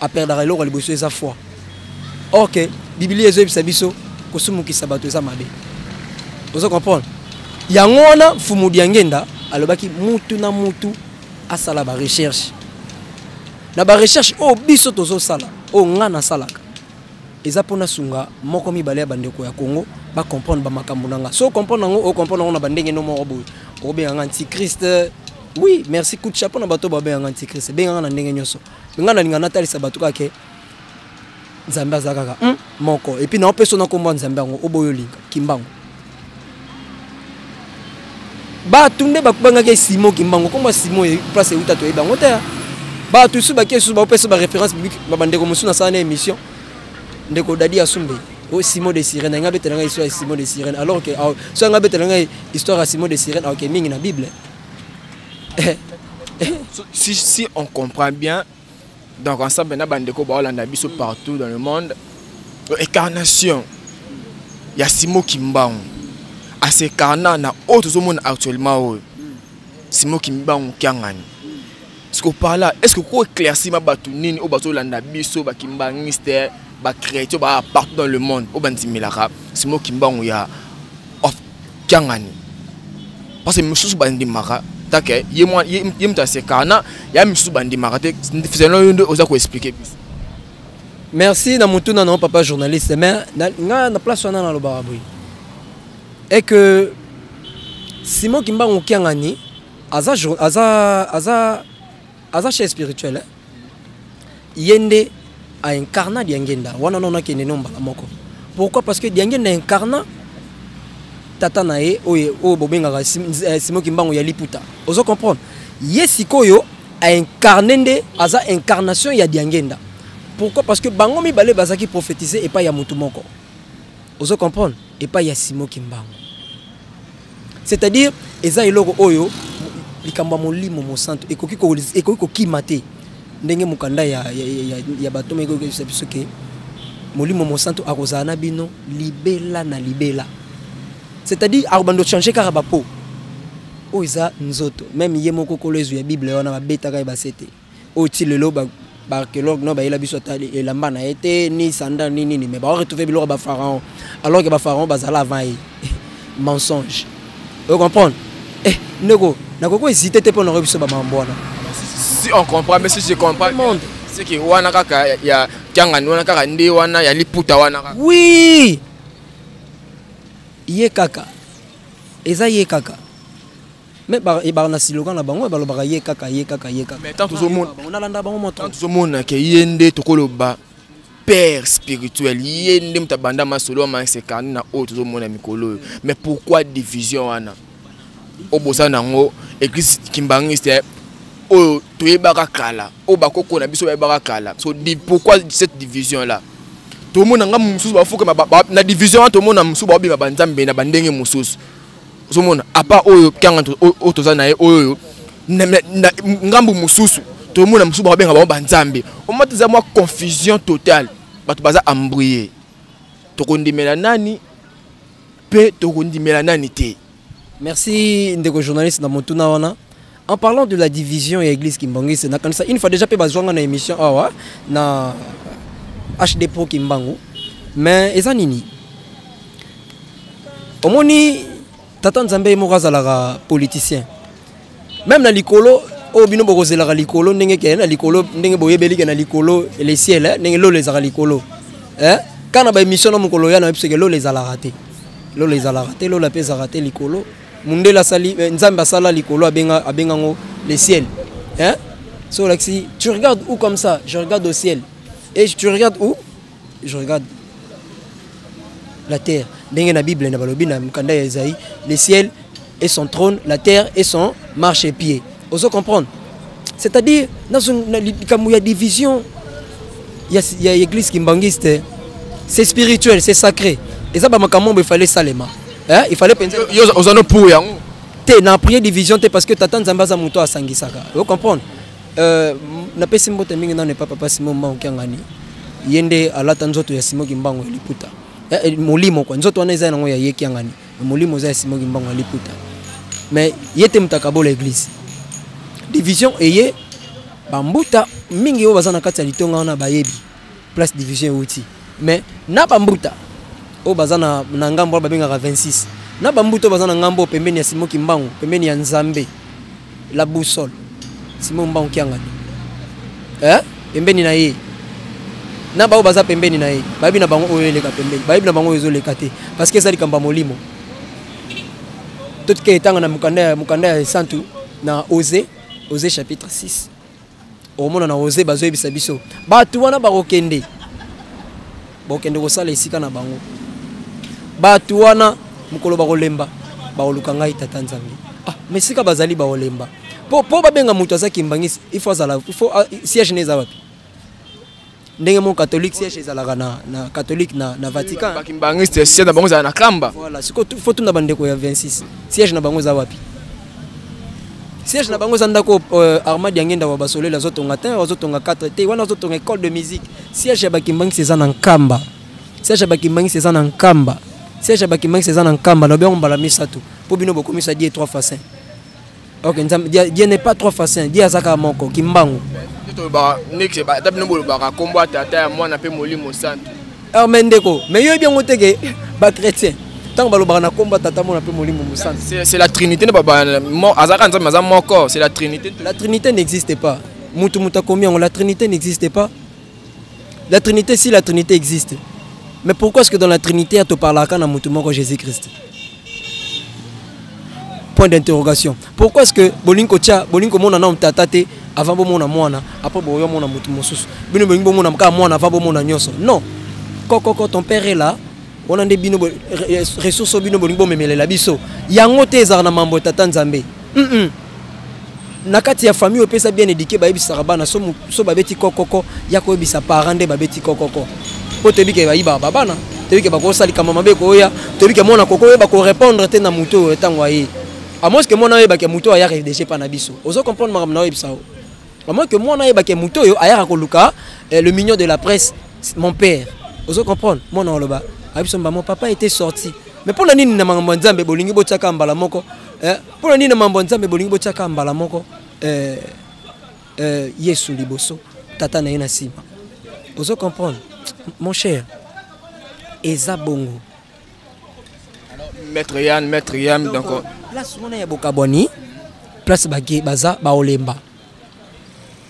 aperdaka eloko ya liboso, eza foi. Or que Biblia ezoyebisa biso kosumukisa bato eza mabe. Ozo comprendre? Yango wana Mfumu Diangenda alobaki mutu na mutu asala barecherche. Na barecherche oyo biso tozosala, oyo nga nasalaka, eza mpona sunga moko mibale ya bandeko ya Congo bacomprendre bamakambo na nga. So ocomprendre yango, ocomprendre yango na bandenge no moko boye. Okobenganga antichrist, oui, merci, coup de chapeau na bato babenganga antichrist. Benganga na ndenge nyonso, me ngai nalinga natalisa bato kaka ke Nzambe aza kaka moko. Et puis naopesa na nkombo ya Nzambe yango oboyo olinga Kimbangu. Bato nde bakubangaki Simo Kimbangu. Nkombo ya Simo, place euta, toyebi yango te. Bato su bake susu baopesa baréférence biblique. Bandeko mosusu nasala na émission, ndeko Dadi Asumbe, o Simon de Sirène, nga betela ngai histoire ya Simon de Sirène, alors que so nga betela ngai histoire ya Simon de Sirène, ok, mingi na Bible. Si on comprend bien, donc ensemble na bandeko baolanda biso partout dans le monde, incarnation ya Simo Kimbangu as'incarna na oyo tozomona actuellement, oyo Simo Kimbangu Kiangani. Parce que par là, est ce que ko éclaircir ma bato nini oyo bazolanda biso, bakimbangiste, bachrétien baa partout dans le monde, oyo bandimelaka Simo Kimbangu ya of Kiangani? Parce que mosusu bandimaka take ye moto as'incarna, ya misusu bandimaka te. Selon yo nde oza koexpliquer biso. Merci na motuna na papa journaliste. Mais nga na place wana nalobaka boye est que Simon Kimbangu Kiangani aza chef spirituel, eh? Ye nde aincarna Diangenda wana. Nono akende no mbala moko. Pourquoi? Parce que Diangenda incarna tata na ye oyo, oyo bobengaka Simon Kimbangu ya liputa. Ozo comprendre? Ye sikoyo aincarne nde aza incarnation ya Diangenda. Pourquoi? Parce que bango mibale bazalaki prophétise epai ya motu moko. Ozo comprendre? Epai ya Simo Kimbangu. C'est-à-dire eza eloko oyo likambo ya Molimo Mosantu ekoki kokima te, ndenge mokanda ya bato ekoki koyebisa biso ke Molimo Mosantu akozala na bino libela na libela. C'est-à-dire akobanda ochange kaka bapo oyo eza nzoto. Même ye moko kolo ezwi ya Bible wana, babetaka ye base te. Oyo ti lelo baarchéologue no bayela biso ata elamba na ye te, ni sandale, ni nini, mais baoretrouve biloko ya bapharaon, alors que bapharaon bazala avant ye. Mensonge. Ocomprendre? Eh, ndeko, nakoki hésité te mpo na biso bamambo wana. Si on comprend, mais si je comprends monde, c'est que wana kaka ya Kiangani wana, kaka nde wana ya liputa wana kaka. Oui, ye kaka, eza ye kaka. Mais ebaka na slogan na bango, balobaka ye kaka, ye kaka, ye kaka. Mais tant tozomona nalanda bango moto. Tant tozomona ke ye nde tokoloba père spirituel, ye nde moto abanda masolo ama s'incarne na oyo tozomona mikolo oyo, mais pourquoi division wana oyo boza nango, église kimbangiste oyo toyebaka kala, oyo bakoko na biso bayebaka kala? So pourquoi cette division là tomona nga mosusu bafukama na division wana, tomona mosusu baobima banzambe na bandenge mosusu? Ozomona, à part oyo Kianga oyo toza na ye, oyo ngambu mosusu tomona mosusu babenga bango banzambe. Omata eza mwa confusion totale, bato baza embrouillé. Tokondimela nani mpe tokondimela nani te? Merci, ndeko journaliste, na motuna wana. En parlant de la division ya église kimbangiste, nakanisa une fois déjà mpe bazwanga na émission awa na HD Pro Kimbangu. Mais eza nini? Omoni, tata Nzambe ye moko azalaka politicien. Même na likolo oyo bino bokozelaka likolo, ndenge ke na likolo, ndenge boyebeli ke na likolo, le ciel, eh, ndenge lolo ezalaka likolo, eh? Kaka na baémission na mokolo ya na biso ke lolo ezalaka te, lolo ezalaka te, lola mpe ezalaka te. Likolo, mundele asali, eh, Nzambe asala likolo, abenga yango le ciel, eh? So olakisi, tu regardes où comme ça? Je regarde au ciel. Et tu regardes où? Je regarde la terre. Ndenge na Bible na balobi na mokanda ya Esaïe, le ciel est son trône, la terre est son marchepied. Ozo comprendre? C'est-à-dire na likambo ya division ya église kimbanguiste, c'est spirituel, c'est sacré. Eza ba makambo il fallait salema. Hein? Il fallait penser. Yo ozano pour yango. Te na prier division te parce que tata Nzambe aza moto asangisaka. Vous comprendre? Napesi mbote mingi nano epa papa Simon Mbangu Kiangani. Ye nde alata nzoto ya Simon Kimbangu ya liputa. Molimo kwa nzoto wana eza nango ya ye Kiangani. Molimo eza ya Simon Kimbangu ya liputa. Mais ye te moto akabola église. Division eye bambuta mingi oyo baza na kati ya litonga wana bayebi place division euti. Mais na bambuta oyo baza na ngambo wana babengaka 26. Na bambuta oyo baza na ngambo pembeni ya Simon Kimbangu, pembeni ya Nzambe, la boussole, Simon Mbangu Kiangani. Eh? Pembeni na ye. Na bao baza pembeni na ye. Bayebi na bango oyo eleka pembeni. Bayebi na bango oyo ezoleka te. Parce que ezali kamba molimo. Tout ke etanga na mokanda ya Santu na Osée, Osée chapitre 6. Omona na Osée bazoyebisa biso. Bato wana bakokende. Bakokende kosala esika na bango. Bato wana mokolo bakolemba, bakoluka ngai tata Nzambe. Ah, mais sika bazali bakolemba. Po babenga moto aza kimbangisi, il faut azala, il faut, ah, siège ne eza wapi? Ndenge mo catholique siège ezalaka na catholique na Vatican. Ba kimbangisi siège na bango ezala na Kamba. Voilà, siko faut tuna bandeko ya 26. Siège na bango eza wapi? Siège na bango eza ndako Armand Diangenda wa Basolela azotonga te, azotonga 4 te, wana azotonga école de musique. Siège ya bakimbangisi eza na Nkamba. Siège ya bakimbangisi eza na Nkamba. Siège ya bakimbangisi eza na Nkamba, na bango mbala misato. Po bino bokomisa Dieu 3 fois 5. Ok, Nzambe, Dieu n'est pas 3 fois 5, Dieu azaka moko, Kimbangu. Ba nexe ba tabino bolobaka kombo tata ya mwana pe molimo santo. Ah mais ndeko, mais yo bien ngoteke ba chrétien. Tant balobaka na kombo tata mwana pe molimo santo. C'est la Trinité ne ba mo azaka Nzambe aza moko, c'est la Trinité. La Trinité n'existe pas. Mutu muta komi la Trinité n'existe pas. La Trinité, si la Trinité existe. Mais pourquoi est-ce que dans la Trinité, tu parles à mutu moko Jésus-Christ? Point d'interrogation. Pourquoi est-ce que bolingo tia, bolingo mona na tata te avant bo mona mwana, après bo yo mona mutu mosusu. Bino bolingo mona mka mwana avant bo mona nyoso. Non. Kokoko ton père est là. On a des bino ressources bino bolingo memelela biso. Yango te ezara na mambo tata Nzambe. Na kati ya famille opesa bien éduqué bayebisaka bana so babeti kokoko ya koyebisa parent nde babeti kokoko. Po toyebi ke bayiba babana, toyebi ke bakosalika mama mabe koya, toyebi ke mwana koko oyeba ko répondre te na moto oyo ntango aye. À moins que mwana oyeba ke moto aya réfléchir pa na biso. Ozo comprendre makambo na oyebisa yo. À moins que mwana oyeba ke moto oyo ayaka koluka le mignon de la presse, mon père. Ozo comprendre mwana oloba. Abiso mba mon papa était sorti. Mais pour la nini na makambo ya Nzambe bolingi botiaka mbala moko, eh, pour la nini na makambo ya Nzambe bolingi botiaka mbala moko, Yesu liboso, tata na ye na nsima. Ozo comprendre mon cher, eza bongo. Alors, Maître Yann, donc, donc, place wana ya Bokabwani, place bage baza baolemba.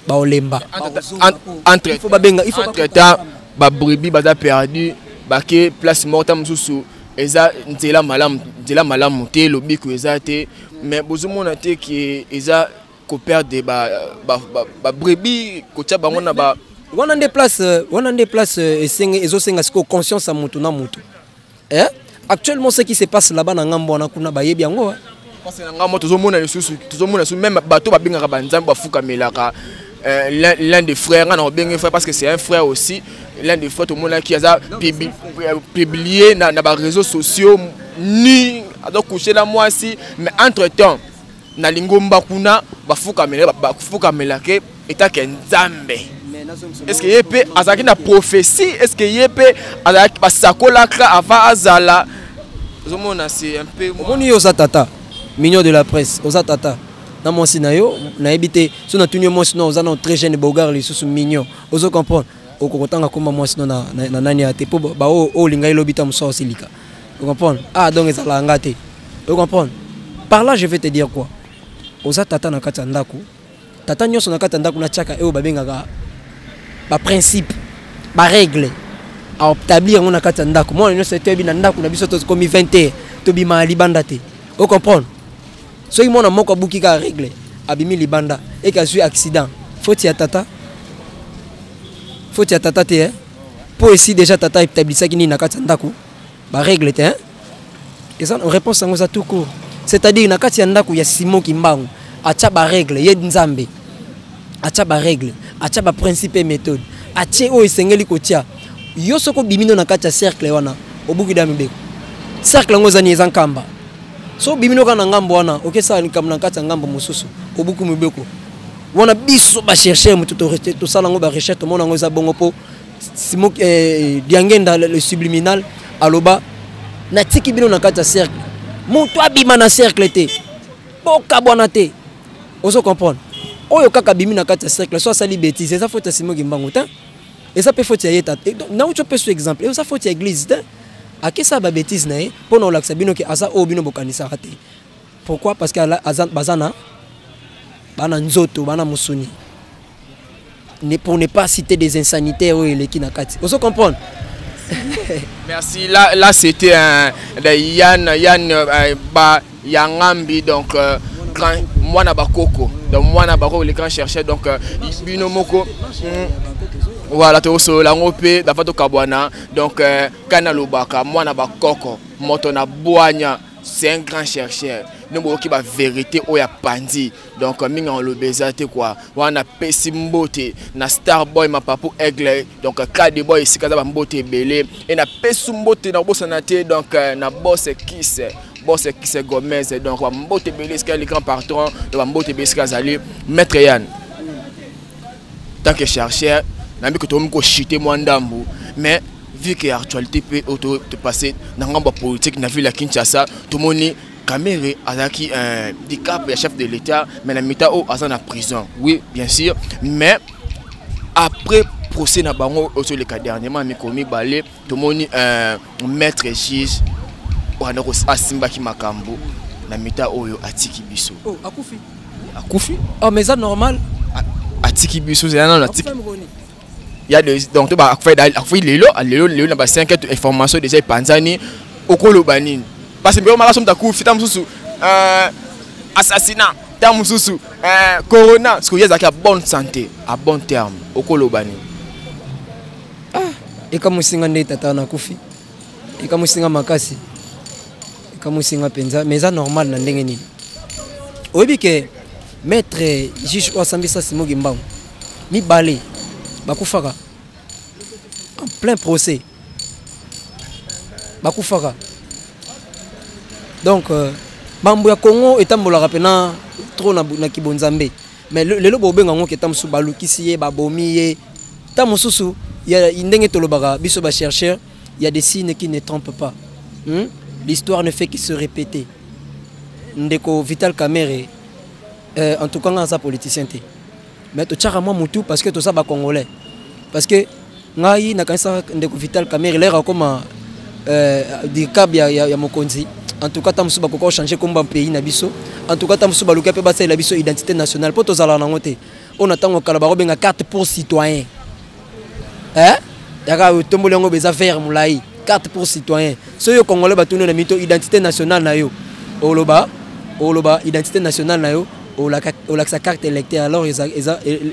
Baolemba. Entre, Il faut babenga, il faut entre temps, ba brebis baza perdu, ba ke place morte mususu eza nzela malamu, nzela malamu te, lobiko eza te, mais bozomona te ke eza ko perdre ba brebis kotia bango na ba wana nde place, wana nde place esenge, ezosenga siko conscience ya mutu na mutu. Eh? Actuellement ce qui se passe là-bas na ngambo wana kuna bayebi yango, hein? Parce que na ngambo tozomona lisusu, tozomona lisusu même bato babengaka ba Nzambe bafukamelaka. L'un des frères, on a bien frère parce que c'est un frère aussi. L'un des frères, tout le monde qui a publié dans les réseaux sociaux, ni a donc couché là moi aussi, mais entre temps, na lingomba kuna bafukamela, bafukamela ke etake Nzambe. Est-ce que yepe azaki na prophétie? Est-ce que yepe azaki basakolaka avant azala? Ozomona c'est un peu Omoni yo oza tata, mignon de la presse, oza tata. Na mwasi na yo, nayebi te, so natuni yo mwasi na oza na très jeune beau-gars lisusu mignon. Ozo comprendre? Okokotanga komba mwasi na, na, na nani ya te, po ba oyo, oyo olinga ye lobi ta mosusu aosilika. O comprendre? Ah, donc ezalaka nga te. O comprendre? Par là, je vais te dire quoi? Oza tata na kati ya ndako. Tata nyonso na kati ya ndako na tiaka oyo babengaka ba principe, ba règle. A établir yango na kati ya ndako. Mwana nyonso toyebi na ndako na biso tokomi 20 heures, tobima libanda te. O comprendre? Soki mwana moko abuki kaka règle, abimi libanda et azwi accident. Faute ya tata, faute ya tata te, eh? Mpo esi déjà tata établisaki nini na kati ya ndako, barègle te, hein? Eza réponse yango eza tout court, c'est-à-dire na kati ya ndako ya Simon Kimbangu atya barègle, ye Nzambe atya barègle, atya baprincipe et méthode, atie oyo esengeli kotia. Yo soki obimi no na kati ya cercle wana, obuki da mibeko. Cercle yango eza nini? Eza nkamba. So obimi no kaka na ngambo wana, okesala likambo na kati ya ngambo mosusu, obuki mibeko wana. Biso bachercheur moto tosala yango barecherche, tomona yango eza bongo. Mpo Simo Diangenda le subliminal aloba: natiki bino na kati ya cercle, moto abima na cercle te, bokabwana te. Ozo comprendre? Oyo kaka abimi na kati ya cercle, so asali bétise, eza faute ya Simon Kimbangu te, eza mpe faute ya ye tata. Nauti opesa exemple, eza faute ya église te. Akesala babétise na ye mpo na kolakisa bino ke aza oyo bino bokanisaka te. Pourquoi? Parce que baza na bana nzoto, bana mosuni, pour ne pas citer des insanitaires oyo eleki na kati. Ozo comprendre? Merci. Là, là c'était un de Yann, Yann Ba Yangambi, donc grand Mwana Bakoko. Donc Mwana Bakoko, le grand chercheur, donc bino moko. Voilà, tosolola yango mpe dafa tokabwana. Donc kana lobaka Mwana Bakoko, moto na bwanya, c'est un grand chercheur. Nde boyoki bavérité oyo apandi. Donc mingi aloba eza te quoi. Wana apesi mbote na Starboy Mapapu Aigle, donc Kade Boy, esika aza, bambote ebele. E napesi mbote na kobosana te, donc na Boss Kis, Boss Kis Gomez, donc bambote ebele esika le grand patron. Donc bambote ebele esika azali. Maître Yann, tant que chercheur, nayebi ke tokomi koshite mwa ndambu, mais vu que actualité mpe oyo topasse na ngambo ya politique na ville ya Kinshasa, tomoni Kamerhe azalaki dircab ya chef de l'État, mais na mita oyo aza na prison. Oui, bien sûr, mais après procès na bango oyo toleka dernièrement mikolo 2, tomoni maître juge wana asimbaki makambo na mita oyo atiki biso. Oh, akufi? Akufi. Oh, mais eza normal. Atiki biso, ezala nano atiki ya de, donc to akufi lelo, lelo lelo na ba 5 heures, information déjà epanzani. Okoloba nini? Parce que mbeko so moto akufi, ta mosusu assassinat, ta mosusu corona, parce que ye azalaki à bonne santé, à bon terme. Okoloba nini? Ah, ekamwisi nga nde tata wana akufi, ekamwisi nga makasi, ekamwisi nga mpenza. Mais eza normal na ndenge nini? Oyebi ke maître juge oyo asambisa Simon Kimbangu, mibale bakufaka en plein procès, bakufaka. Donc mambo ya Congo etambolaka mpena trop na kibonzambe. Mais lelo bobenga yango ke ta mosusu balukisi ye, babomi ye, ta mosusu ya ndenge tolobaka biso bachercheur, il y a des signes qui ne trompent pas? L'histoire ne fait que se répéter. Ndeko Vital Kamerhe, en tout cas nga aza politicien te, mais totiaka mwa mutu parce que toza bacongolais. Parce que ngai nakanisaka ndeko Vital Kamerhe, lere akoma dircab ya mokonzi, en tout cas ta mosusu bakoka kochange komba pays na biso. En tout cas ta mosusu baluki mpe basalela biso identité nationale, mpo tozalaka nango te. Oyo na ntango kala bakobenga carte pour citoyen, eh? Yaka otomboli yango, eza vert molai, carte pour citoyen. Soki yo congolais, batuni na mito identité nationale na yo, oloba identité nationale na yo, olakisa carte électeur. Alors eza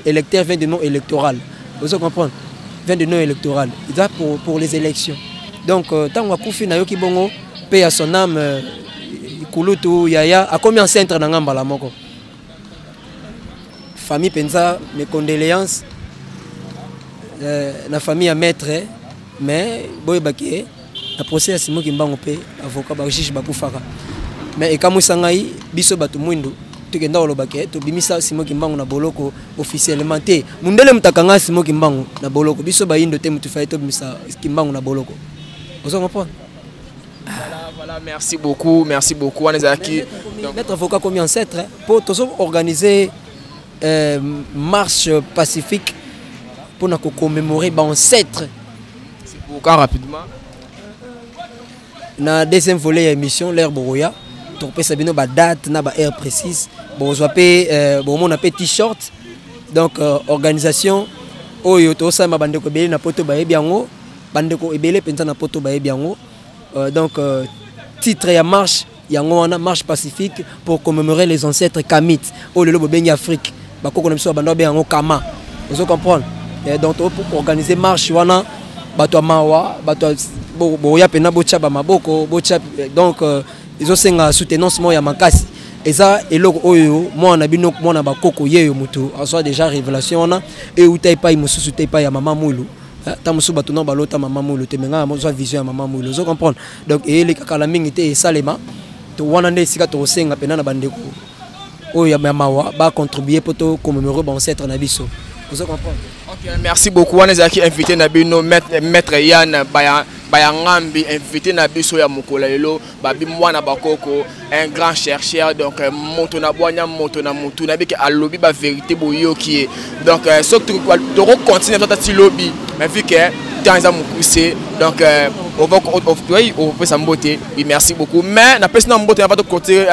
électeur vient de nom électoral, ozo comprendre? Vient de nom électoral, eza pour les élections. Donc ntango akufi, nayoki bongo mpe ya son âme, kulutu yaya akomi ancêtre na nga mbala moko. Famille mpenza, mes condoléances na famille ya maître. Mais boyebaki na procès ya Simon Kimbangu mpe avocat, bajuge bakufaka. Mais ekamwisa ngai, biso bato mwindu tokenda kolobaka tobimisa Simon Kimbangu na boloko officiellement te. Mundele moto akanga Simon Kimbangu na boloko, biso bayindo te motu faye tobimisa Kimbangu na boloko. Ozo comprendre? Voilà, voilà, merci beaucoup, merci beaucoup. Wana ezalaki maître avocat komi ancêtre mpo tozo organiser marche pacifique mpona kocommémorer baancêtre. C'est pour quand, rapidement? Na deuxième volet ya émission l'air boroya, tokopesa bino badate na baheure précise. Bozwa mpe, bomona mpe t-shirt. Donc organisation oyo tosalema, bandeko ebele na poto bayebi yango, bandeko ebele mpenza na poto bayebi yango. Donc titre ya marche yango wana: marche pacifique pour commémorer les ancêtres kamites, oyo lelo bobengi Afrique. Bakoko na biso babanda babenga yango kama. Ozo comprendre? Donc to organiser marche wana, bato ya mawa, bato boya mpena botya bamaboko botya. Donc ezosenga soutenance moko ya makasi. Eza eloko oyo mwana na bino, mwana bakoko yeyo, moto azwa déjà révélation wana, euta epai mosusu te, epai ya mama Mwilu. Ta mosusu bato nao balota mama Mwilu te, me ngai azwa vision ya mama Mwilu. Ozo comprendre? Donc eyeleka kala mingi te, esalema. To wana nde esika tokosenga mpena na bandeko oyo ya mawa bacontribue mpo tocommémorer baancêtre na biso. Ozo comprendre? Ok, merci beaucoup. Wana ezalaki invité na bino, maître Yann Bayangambi, invité na biso ya mokolo lelo. Babi mwana bakoko, un grand chercheur. Donc moto na bwanya, moto na mutu nayebi ke alobi bavérité, boyoki ye. Donc soki tokocontinue tota ti lobi, mais vu que temps eza mokuse, donc opesa mbote. Oui, merci beaucoup. Mais napesi na mbote na bato côté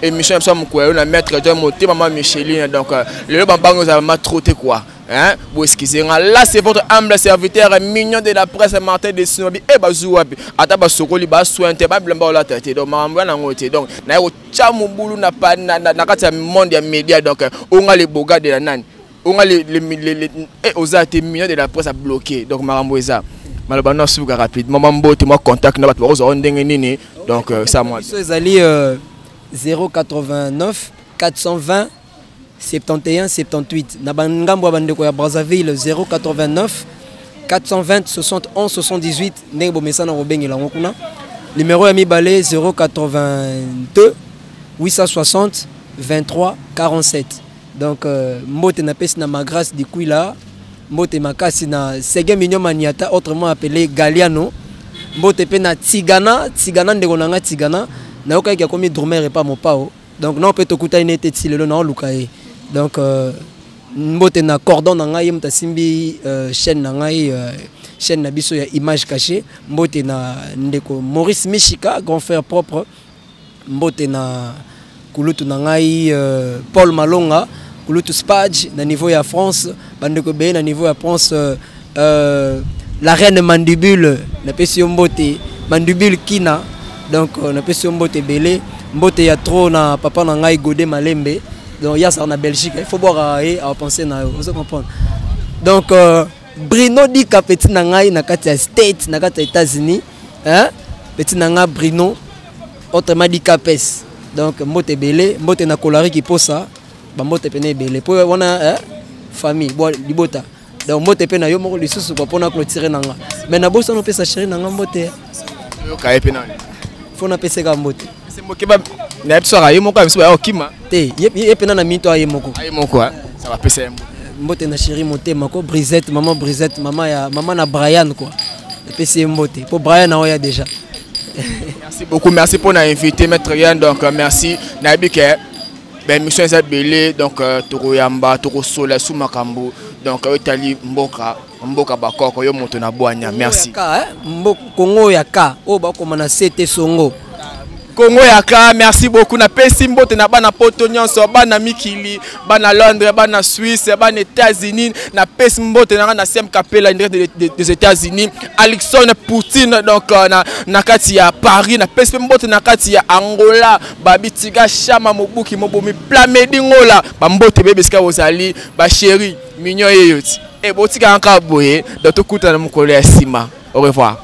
émission ya biso ya mokolo lelo na maître John Motema, mama Micheline. Donc lelo bambango ezala ma trop te quoi, hein. Bon, excusez nga, là c'est votre humble serviteur, mignon de la presse, Martin de Sinobi. E bazu wapi, ata basokoli basoin te, babilamba olata te. Donc makambo wana yango te. Donc naye kotya mobulu na kati ya monde ya média. Donc onga le boga de la nani, onga le oza te, mignon de la presse a bloqué. Donc makambo eza maloba no asuka rapidement. Mbote, mwa contact na bato bakozwa ndenge nini? Donc ça moi Biso ezali 089 420 71 78. Na bangambo ya bandeko ya Brazzaville, 089 420 71 78, ndenge bomesana kobengela yango kuna. Numéro ya mibale, 082 860 23 47. Donc mbote napesi na Magrâce Dikwila, mbote makasi na Sege Mignon Maniata, autrement appelé Galiano. Mbote mpe na Tigana, Tigana ndeko na nga Tigana, nayokaki akomi drummer epa Mopao. Donc nao mpe tokutani nete ti lelo, naoluka ye. Donc mbote na cordon na ngai, ye moto asimbi chaîne na ngai, chaîne na biso ya Image Cachée. Mbote na ndeko Maurice Mishika, grand frère propre. Mbote na kulutu na ngai Paul Malonga, kulutu Spage na niveau ya France, bandeko ebele na niveau ya France. La reine Mandibule, napesi yo mbote, Mandibule Kina. Donc napesi yo mbote ebele. Mbote ya trop na papa na ngai Godé Malembe. Donc ya azala na Belgique, il faut boire ye apense na yo. Ozo comprendre? Donc Bruno Dika, petit na ngai na kati ya State, na kati ya États-Unis, hein? Petit na ngai Bruno, autrement dit Capes. Donc mbote ebele, mbote na Kolari Kiposa, bambote pene ebele po wana, eh, famille bo libota. Donc mbote mpe na yo moko lisusu kwa mpona clôturer na nga. Mais nabosana opesa chéri na nga mbote. Oyoka ye mpe nani? Fo napeseka mbote. Moke na biso aka ye moko, ya biso baya kokima. Te, ye mpena na minto aye moko. Aye moko ça bapesa ye mbote. Mbote na chéri motema ko Brisette, mama Brisette, mama ya mama na Brian quoi. Epesi ye mbote mpo Brian aoya déjà. Merci beaucoup, merci pour l'invité, maître Yann. Donc merci. Nayebi ke baémission eza ebele. Donc tokoyamba, tokosola su makambo. Donc oyo etali mboka, mboka bakoko, yo moto na bwanya. Merci. Kongo ya ka oyo bakoma na sete songo. Kongo yaka, merci beaucoup. Napesi mbote na bana poto nyonso, bana mikili, bana Londres, bana Suisse, bana États-Unis. Napesi mbote nanga na Sem Kapela des États-Unis, Alexon Poutine. Donc na kati ya Paris, napesi mpe mbote na kati ya Angola, babitiga Shama Mobuki Mobomi Plamedi Ngola. Bambote bebe esika bozali, bachéri mignon yeyo ti e botikaka kaka boye. Donc tokutana mokolo ya nsima. Au revoir.